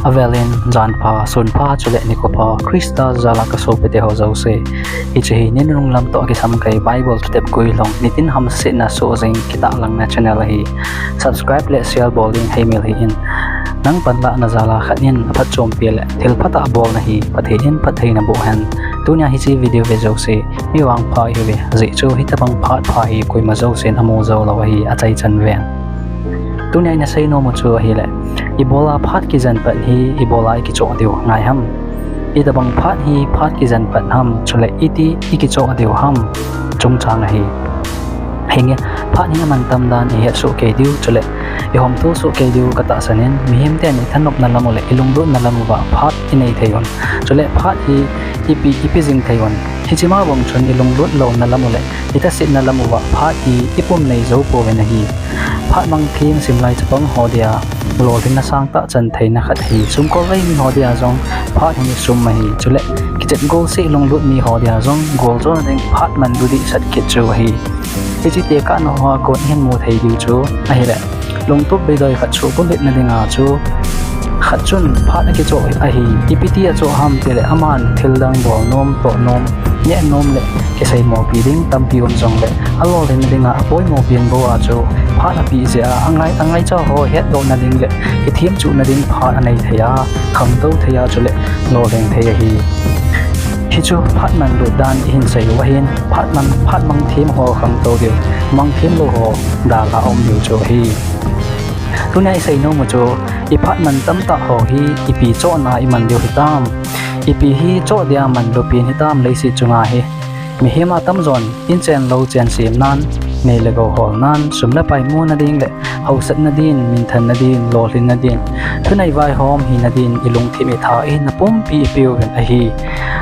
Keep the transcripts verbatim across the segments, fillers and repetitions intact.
Avelin janpha, sunpha, chule nikho pha, Christa jala kasopite ho jouse. Hiche hi ninunung lam toh kisamkai Bible thutep guilhung, nitin hamsetna soh jing kitah langna channel ahi. Subscribe le share bol ding heimil hih in. Nang panlahna jala khat in aphatchompi le thil phatah bolna hi Pathen in phatthei naboh hen. Tunia hiche video ve jouse mi vangpha ihiuve, ajeh chu hitobang phat pha hi koima jousen amu joulou ahi, achaichan ven. Tunia ina seinom u chu ahile, ibola phat kijen pat hi ibola ikichoh diu ngai ham? Itobang phat hi phat kijen pat ham, chule iti ikichoh diu ham chungchang ahi. Hinge, phat hi amantam dan ihetsoh kei diu, chule ihomthu soh kei diu katahsan in, mihemten ithanopna lam u le ilunglutna lam uva phat inei thei un. Chule phat hi ipi, ipi jing thei un. Hichema bang chun ilunglut louna lam u le ithasetna lam uva phat hi ipum nei jou pouvin ahi. Phat mangthim simlai chapang ho dia lolhinna sangtah chan theina khat ahi. Sumkolvei mi ho dia jong phat hi sum ahi. Chule kichet golseh lunglut mi ho dia jong goljona ding phat manlu dehset kit chu ahi. Hiche tekahna hoa kon ihin mu thei diu chu ahile, lungtup beidoi khat chu bulhitna dinga chu, khat chun phat akichoh ahi. Ipi tia choh ham tile, aman thildang bolnom, tohnom, nehnom le kiseimopi ding tampi um jongle, alolhinna dinga apoimopin bou a chu phat apeh jeh a, angai, angaicha ho hetdohna ding le kithemchuhna ding phat anei thei a, khangtou thei a, chule lolhing thei ahi. Hichu phat manlut dan ihin sei u ahin, phat man, phat mangthem ho khangtou diu, mangthem lou ho dalha um diu chu ahi. Tunia iseinom u chu, iphat man tamtah ho hi ipi chohna iman diu hitam? Ipi hi choh dia manlupen hitam leiset chunga hi? Mihem atamjon inchen lou chen semnan, nei le gou holnan, sum le pai muna ding le hausatna din, minthanna din, lolhinna din, thunei vaihom hina din ilungthim itha, ihina pumpi ipeuvin ahi.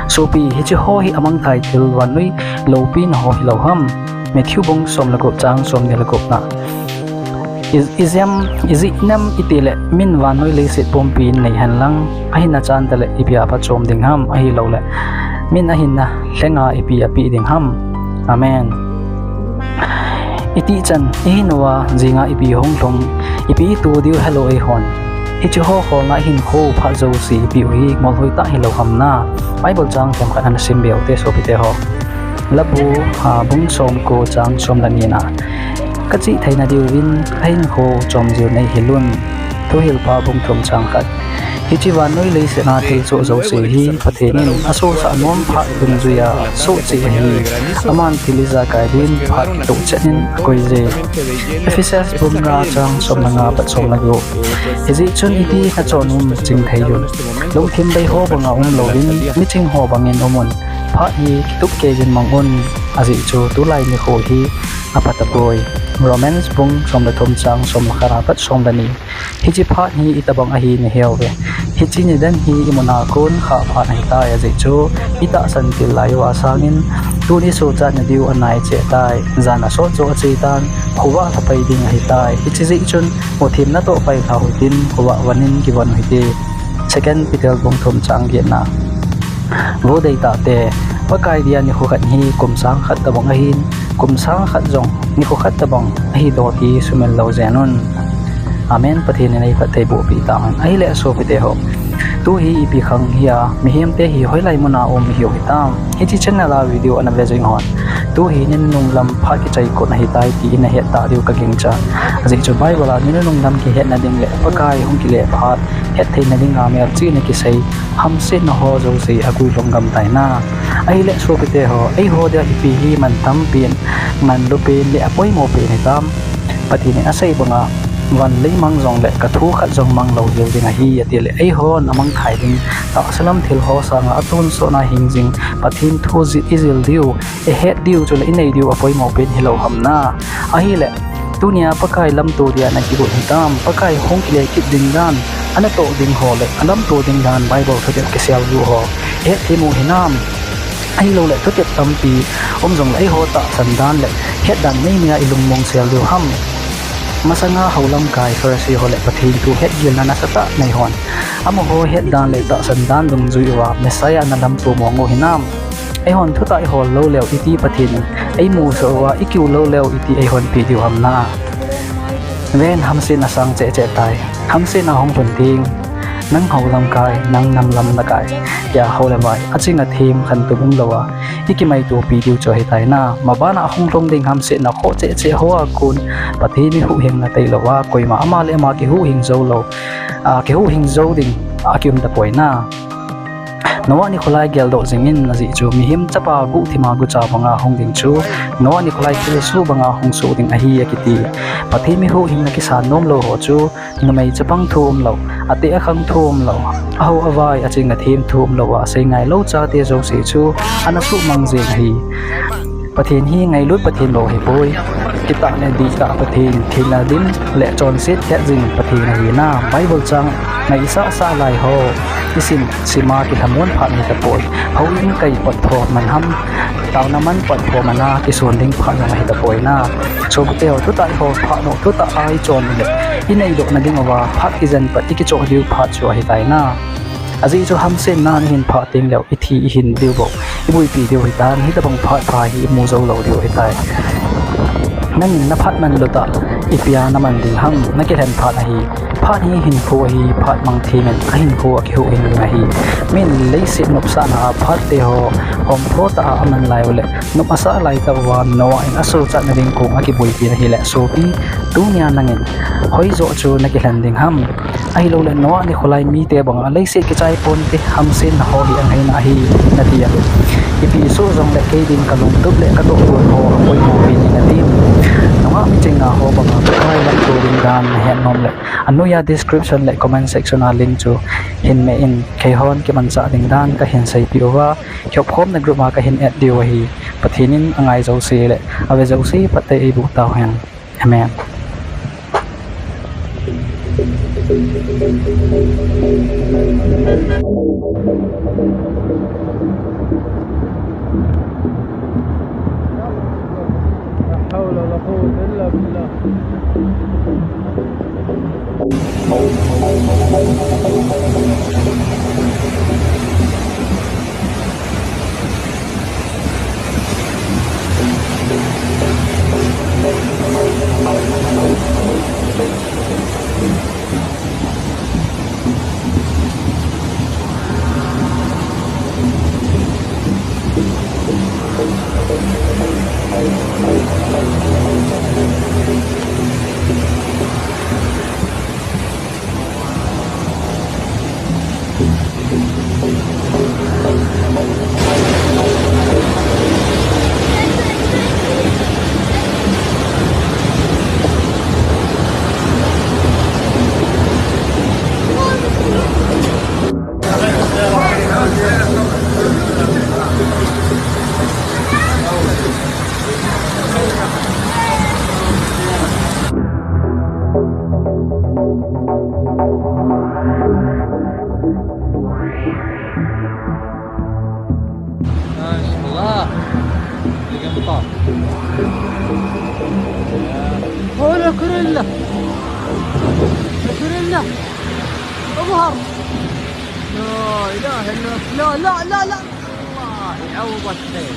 Sopi, hiche ho hi amangthai thil vannoi loupina ho hilou ham? Matthew bung som le gup chang somni le gupna. I, ijeh inem itile, min vannoi leiset pumpi in nei henlang, ahinna chan tale ipi a phatchom ding ham, ahiloule min ahinna lhenga ipi apeh ding ham? Amen. Itih chan ihinuva jinga ipi hung lhung, ipi ito diu helou eihon, hiche ho kholna ihinkho phat jouse ipeh u hi ngolhoi tah hilou ham na? Bible chang themkhat ana simbe ute sopite ho. Labu, a, bung somko chang som le nina. Kachih theina diuvin kahinkho chomjiu neihil un. Thuhilpa bung thum chang khat. Hiche vannoi leiset a thilsoh jouse hi Pathen in asohsah nom phat dungjuiya sohcheh ahi. Aman thil ijakai din phat kitoh chet in akoije. Ephesians bung nga chang som le nga pat som le gup. Hijeh chun iti nachon um chingthei un. Lungthim bei ho banga umlouvin, miching ho bangin umun. Phat hi kitup keijin mang un. Ajeh chu tulai nikho hi aphatapoi. Romans bung som le thum chang som le khat apat som le ni. Hiche phat hi itobang ahi naheuve. Hiche nidan hi imuna kon khah phat ahitai, ajeh chu itahsan til lai uva sangin tuni sochatna diu anai cheh tai. Jan asot joh achetan, khovah lhapai ding ahitai. Hiche jeh chun muthim natoh pailhau hitin, khovah von in kivon u hite. Second Peter bung thum chang getna. Vo deitahte, Pakai dia nikho khat hi kum sang khat tobang ahin, kum sang khat jong nikho khat tobang ahidol hi sumil lou jeng un. Amen. Pathen in eiphattheiboh peh tahen. Ahile sopite ho, tuhi ipi khang hia, mihemte hi hoilai muna um ihiu hitam? Hiche channel a video ana ve jing hon, tuhi ninunung lam phat kichaikot ahitai ti nahet tah diu kagingchan. Ajeh chu Bible a ninunung lam kihetna ding le Pakai hung kile phat hettheina dinga melchihna kisei hamsetna ho jouse aguilhung gamtaina. Ahile sopite ho, eiho dia ipi hi mantampin, manlupen le apoimopen hitam? Pathen in asei banga, van lei mang jongle kathu khat jong mang lou hel ding ahi, atile eihon amangthai ding tahsa lam thil ho sanga atonsotna hing jing Pathen thu jil, ijil diu, ihet diu chule inei diu apoimopen hilou ham na? Ahile tunia Pakai lamto dia nakigot hitam? Pakai hung kile kit ding dan, anatoh ding ho le alamto ding dan Bible thutep kisel diu ho ihetthem u hinam? Ahiloule thutep tampi um jongle eiho tahsan dan le hetdan meimei a ilungmong sel diu ham? Masanga houlamkai Pharisee ho le Pathen thu hetgilna nasatah nei hon, amaho hetdan le tahsan dan dungjui uva Messiah analamto mong u hinam? Eihon thutah ihol lou leu iti Pathen in eimusah uva, ikiu lou leu iti eihon peh diu ham na? Ven, hamsetna sang cheh cheh tai. Hamsetna hung lhun teng Nang hou lamkai, nang nam lamkai, tia hou le vai, aching athem khantou umlou a, ikimaitopi diu chu ahitai na. Mabana hung lhung ding hamsetna khoh cheh cheh hoa kon, Pathen mi huhhingna tailou a, koima ama le ama kihuhhing jou lou, a, kihuhhing jou ding akium tapoi na. Noah nikho lai geldoh jing in ajeh chu mihem chapa guhthima gucha banga hung ding chu, Noah nikho lai thilsoh banga hung soh ding ahi akiti. Pathen mi huhhingna kisan nomlou ho chu, numei chapang thu umlou, ateh akhang thu umlou, ahou avai aching athem thu umlou a, asei ngailou chate jouse chu, ana suhmang jeng ahi. Pathen hi ngailut Pathen bou ahipoi. Kitah le dihtah Pathen, thina dim le chonset khet jing Pathen ahi na. Bible chang ngaisah sah lai ho isim sima kilhamon phat hitapoi. Houin kai potpho man ham, taona man potpho man a kison ding phat jong ahitapoi na. Sopite ho, thutah iho phat u, thutah a ichon le ineidoh na ding uva phat kijen pat ikichoh diu phat chu ahitai na. Ajeh chu hamsetna nahin phah tengleu ithi ihin diu bou, iboipi diu ahitan, hitobang phat pha hi imu joulou diu ahitai. Nangin naphat manlu tah, ipia naman ding ham, nakilhen phat ahi. Phat hi hinkho ahi, phat mang themin, ahinkho akihuhhing ding ahi. Min leiset nopsahna a phatte ho, homtho tah a aman lai uleh, nop asah lai tah uva Noah in asochatna ding kong akiboipi na hile sopi, tunia nangin hoijoh chu nakilhen ding ham. Ahilouleh Noah nikho lai mite banga leiset kichai ponte, hamsetna ho hi angaina ahi, nati a. Ipi soh jongle kei din kalungtup le katohgon ho apoimo pi ding natin. Nungah miching a ho banga Pakai lamto ding dan nahet nom le, anoiya description le comment section a link chu hin meh in, keihon kimanchah ding dan kahin seipeh uva, kiopkhomna group a kahin add diu ahi. Pathen in angai jouse le ave jouse phatthei eiboh tauhen. Amen. لا حول ولا قوة إلا بالله. الله. هو لا كريلا. لا كريلا. أبهر. لا إله إلا الله. لا، لا، لا، لا. الله يعوضك خير.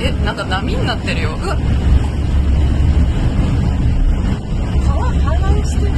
え、なんか波になってるよ。うわ。川氾濫してる。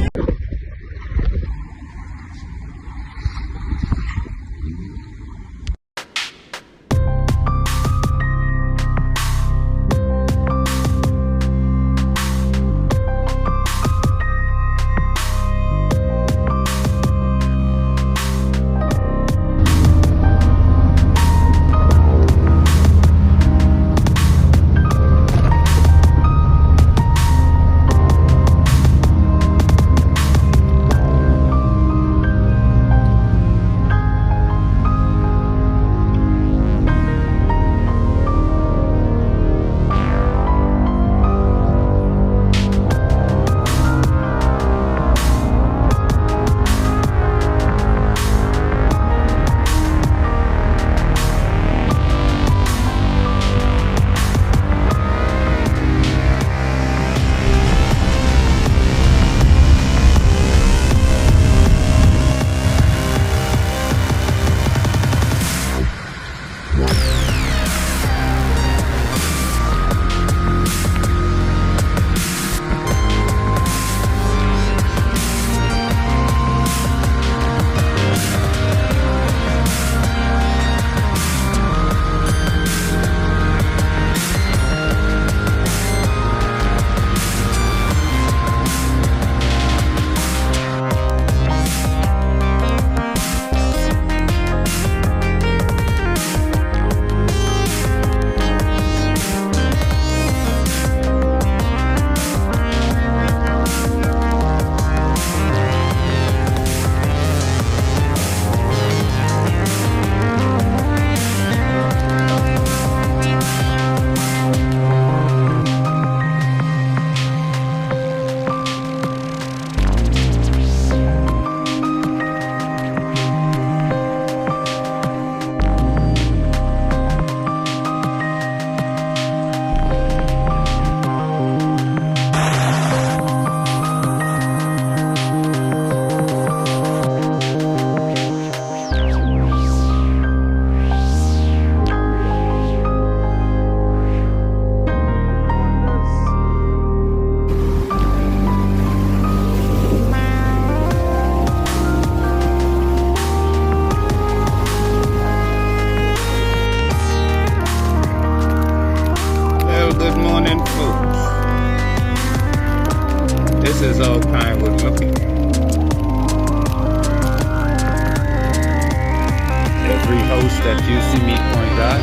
That you see me point that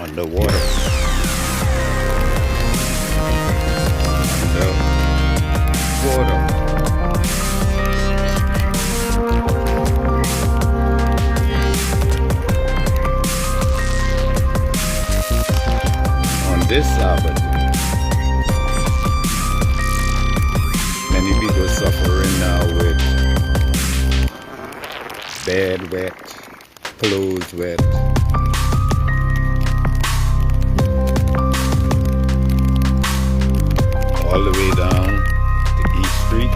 on the water. On the water. On this Sabbath, many people suffering now with bed wet, clothes wet. All the way down to East Street.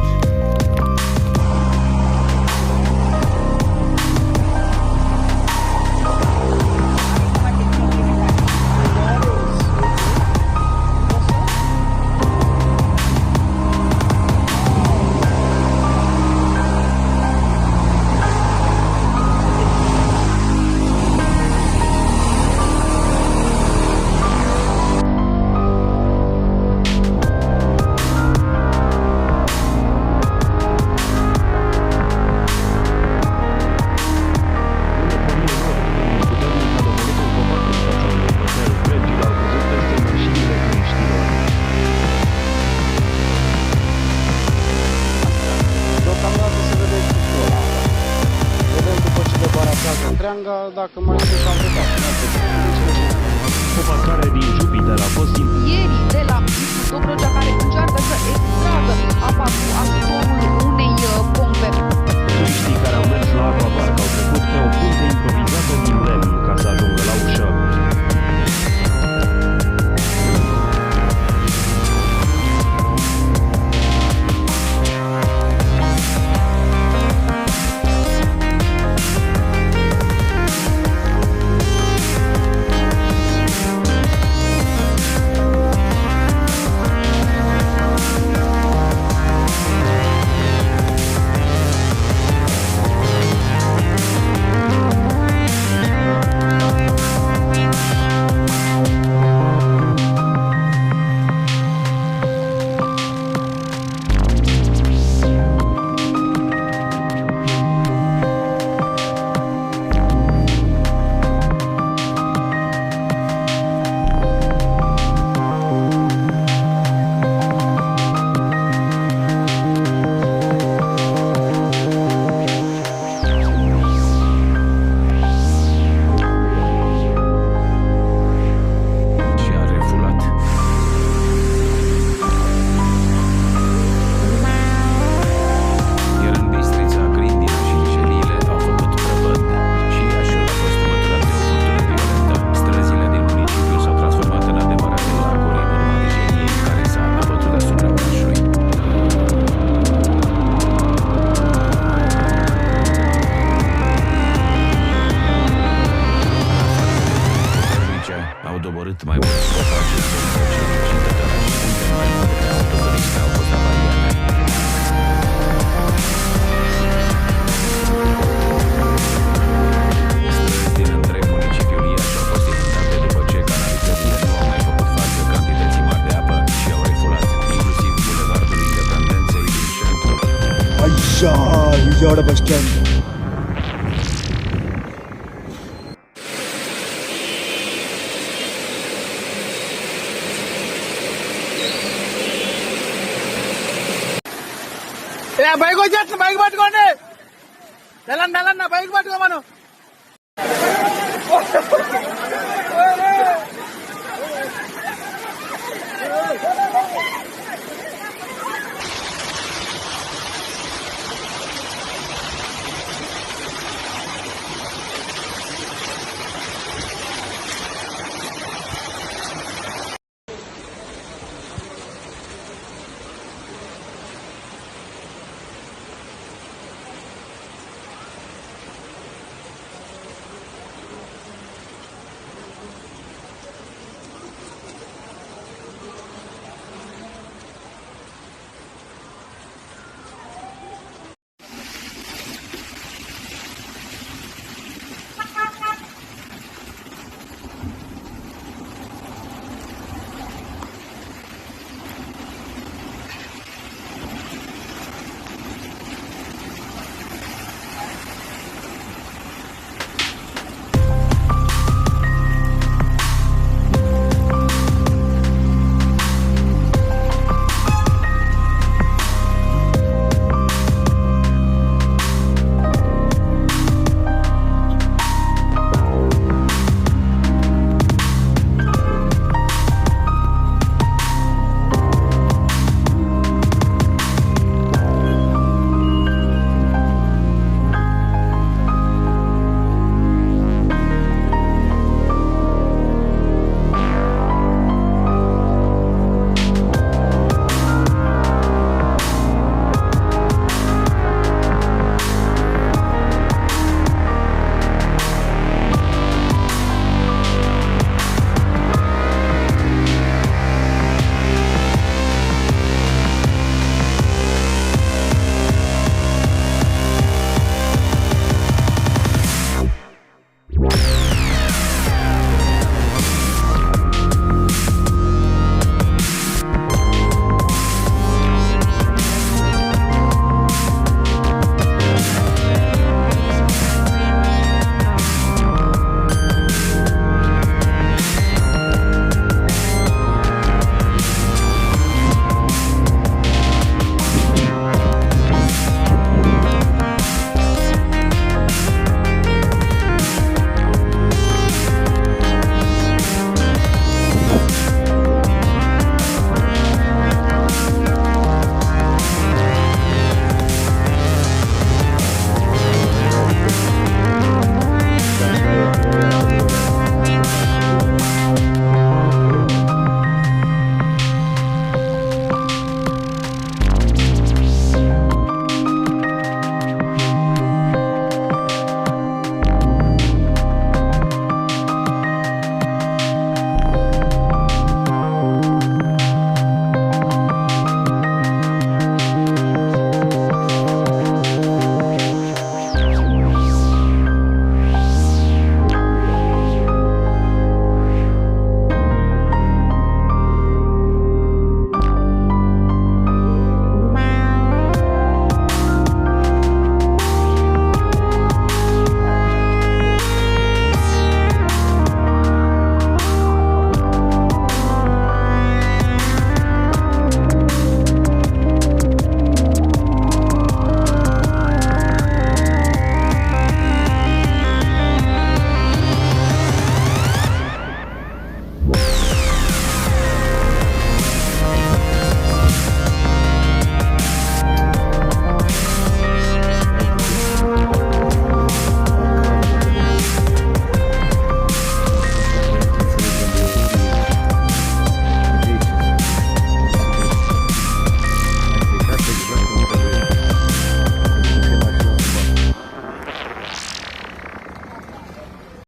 Deocamdată se vede cu sola. Vedem după ce deparatează întreaga, dacă mai sunt și alte cazuri. Popa care din Jupiter a fost in- Ieri, de la Dobrogea, care încearcă să extragă apa cu ajutorul unei, uh, pompe. Turiștii care au mers la Aquapark au trecut pe o punte improvizată din lemn ca să ajungă la ușă. Și a refulat. Iar în Bistrița, grindina și înșeliile au făcut prăpăd. Iașiul a fost măturat de o furtună violentă. Străzile din municipiu s-au transformat în adevărate lacuri în urma mijeniei care s-a abătut asupra orașului. Au doborât mai mulți copaci în zone Oceanic și Tătăraș, unde mai multe autoturisme au fost avariate. Străzi din întreg municipiul Iași au fost inundate după ce canalizările nu au mai făcut față cantității mari de apă și au refulat, inclusiv Bulevardul Independenței din centru. Aici, aici, ora pe scenă. ए, bike वर जात ना, bike वर कोण आहे? चला ना, चला ना, bike वर कोण?